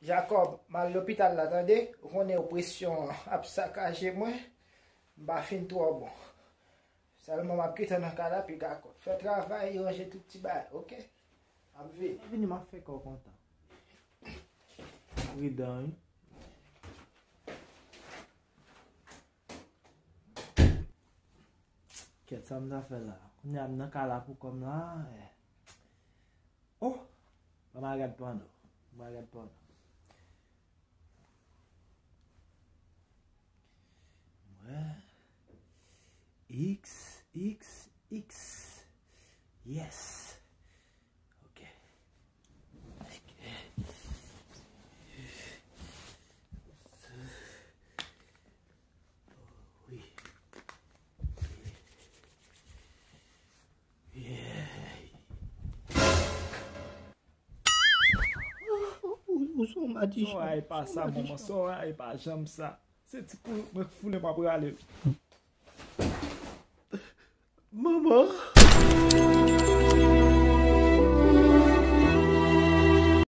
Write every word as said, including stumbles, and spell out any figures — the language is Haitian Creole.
Jacob, m al lopital la, tande. Ou konnen opresyon an ap sakaje mwen. M pa fin twò bon. Sèlman m ap kite w nan kay la, piga kòd. Fè travay, ranje tout ti bagay, oke? M ap vini. Vini, m ap fè kè w kontan. Pridan, wi. Kèt, sa m ta fè la? Kounye a m nan kay la pou kò m la. Eh. Oh! Ban m al gad pòno. Ban m al gad pòno. Mwen. X, X, X. Yes. Ok. Ok. Wi. Yeah. Ou, ou se yon majichyen. Son ay pa sa, manman. Son ay pa janm sa. Se ti kou mwen k foule m ap rale l. Manman.